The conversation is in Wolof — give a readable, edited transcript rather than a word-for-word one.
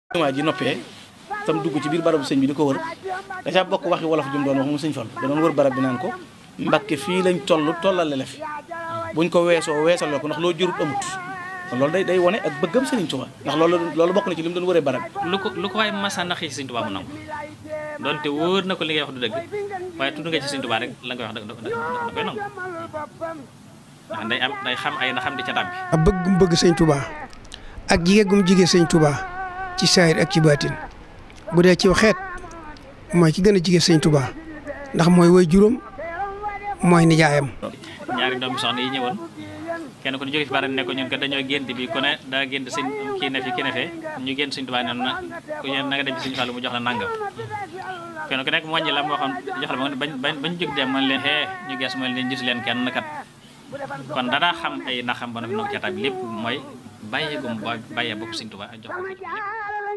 jumaa ji noppee tam dugg ci biir barabu sëñ bi di ko wër da ca bokk waxi wolof jum doon wax mu sëñ Fall da doon wër barab bi naan ko Mbàkke fii lañ tollale la fi buñ ko weesoo weesal ko ndax loo jurut amut kon loolu day wone ak bëggam Sëriñ Tuubaa ndax loolu bokk na ci li mu doon wëree barab bi lu ko waaye masa nax yi Sëriñ Tuubaa mu nangu doonte wóor na ko li ngay wax du dëgg waaye tudd nga ci Sëriñ Tuubaa rek la nga wax da koy nangu ndax day xam ay na xam di ca tàbbi ab bëggum bëgg Sëriñ Tuubaa ak jigéegum jigée Sëriñ Tuubaa ci saayir ak ci baatin bu dee ci xeet mooy ki gën a jigéen Sëriñ Tuubaa ndax mooy way juróom mooy nijaayam. ñaari doomi soxna yi ñëwoon kenn ku ñu jóge ci barab ne ko ñun kat dañoo gént bi ku ne daa gént sëñ kii ne fi kii ne fee ñu gént Sëriñ Tuubaa ne na ku na nga dem ci Sëriñ Fallu mu jox la nangam kenn ku nekk mu wàññi la moo xam jox la ma bañ jóg dem man leen ñu gees man leen gisu leen kenn kat kon danaa xam ay naxam ba noppi noo ca tab lépp mooy bàyyee bopp Sëriñ Tuubaa ak jox ko